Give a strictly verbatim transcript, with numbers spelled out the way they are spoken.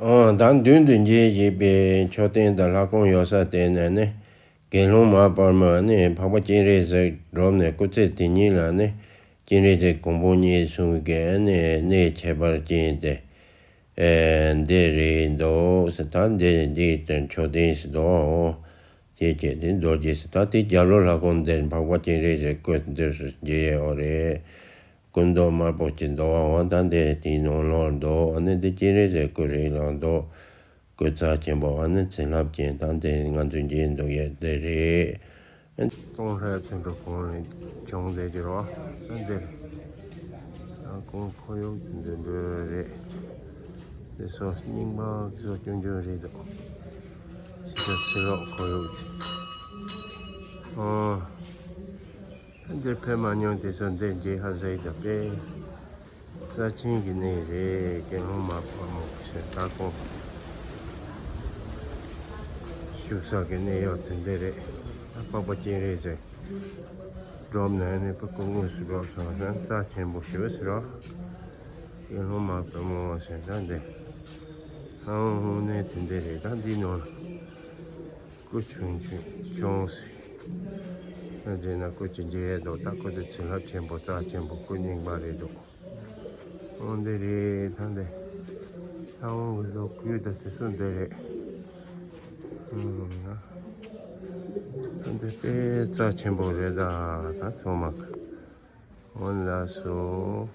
ཨང་། ད་མདུན་དུ་མཇལ་བཞེས་པའི་མཆོད་རྟེན་དང་ལྷ་ཁང་ཡོད་ས་དེ་ནས་ནི། དགེ་སློང་མ་དཔལ་མོ་ནི་འཕགས་པ་སྤྱན་རས་གཟིགས་སྒྲུབ་ནས་སྐུ་ཚེ་དེ་ཉིད་ལ་ནི། སྤྱན་རས་གཟིགས་གོ་འཕང་བརྙེས་གསུང་གི་ནི་གནས་ཁྱད་པར་ཅན་དེ། ཨེ། འདི་རེད་འདུག་ཟེར། ད་འདི་འདི་ལྟར་མཆོད་རྟེན་ཞིག་འདུག་དེ་བྱས་ཏེ་འདུག་ཅེས་ཟེར། ད་དེ་རྒྱབ་ལོགས་ལྷ་ཁང་འདིར་འཕགས་པ་སྤྱན་རས་གཟིགས་སྐུ་འདིར་མཇལ་ཡོད་རེད། སྐུ་མདོག་དམར་པོ་ཅིག་འདུག་པ། འོ་ད་འདི་དེའི་ནང་ལོགས་འདུག་ཨ་ནི་འདི་སྤྱན་རས་གཟིགས་སྐུ་རེད་ལགས་འདུག་སྐུ་རྩ་ཆེན་པོ། ཨ་ནི་བྱིན་རླབས་ཅན། ད་འདི་ང་ཚོ་མཇལ་འདུག་ཡས་འདི་རེད། སྟོང་ལྷ་དོན་གྲུབ་ཁོང་ནས་བྱུང་བསྡད་ཀྱི་རེད་པ། ད་འདིར་ཨ་ཁོང་ཁོར་ཡུག་འདི་འདྲ་རེད། འདི་ཚོ་རྙིང་པ་བཟོ་སྐྱོན་སྐྱོན་རེད་འདུག་ཕྱི་ཚ་ཕྱི་ལོགས་ཁོར་ཡུག་ཅིག་ཨོ། འདིར་ཕེབས་མ་མྱོང་དེ་ཚོ་འདིར་མཇལ་ཧ་ཟེར་གི་འདུག་དཔེ་རྩ་ཆེན་གྱི་གནས་རེད། དགེ་སློང་མ་དཔལ་མོ་ཞེས་ལྟ་སྐོང་བཞུགས་ས་གི་གནས་ཡོད་དེ་འདི་རེད། འཕགས་པ་སྤྱན་རས་གཟིགས་སྒྲུབ་ནས་ནི་ཕ་གི་དངོས་སུ་སྒྲུབ་སོང་ན་རྩ་ཆེན་པོ་ཞེ་པོ་ཟེར་རོ། དགེ་སློང་མ་དཔལ་མོ་ཞེས་ད་འདི་ཨང་། དངོས་གནས་དེ་འདི་རེད། ད་འདི་ནང་ལ་སྐུ་བྱུང་བྱུང་བྱུང་ཟེར། ཨ་དེ་ན་སྐུ་ཅི་མཇལ་འདུག་ད་སྐུ་དེ་བྱིན་རླབས་ཆེན་པོ་རྩ་ཆེན་པོ་སྐུ་རྙིང་པ་རེད་འདུག་ཨོ་འདི་རེད། ད་འདི་ལྷ་ཁང་གི་བཟོ་བཀོད་དང་དེ་ཚོ་འདི་རེད། ཨུམ། ད་འདི་དཔེ་རྩ་ཆེན་པོ་རེད། ད་ད་ཚང་མ་འོ་ལགས་སོ།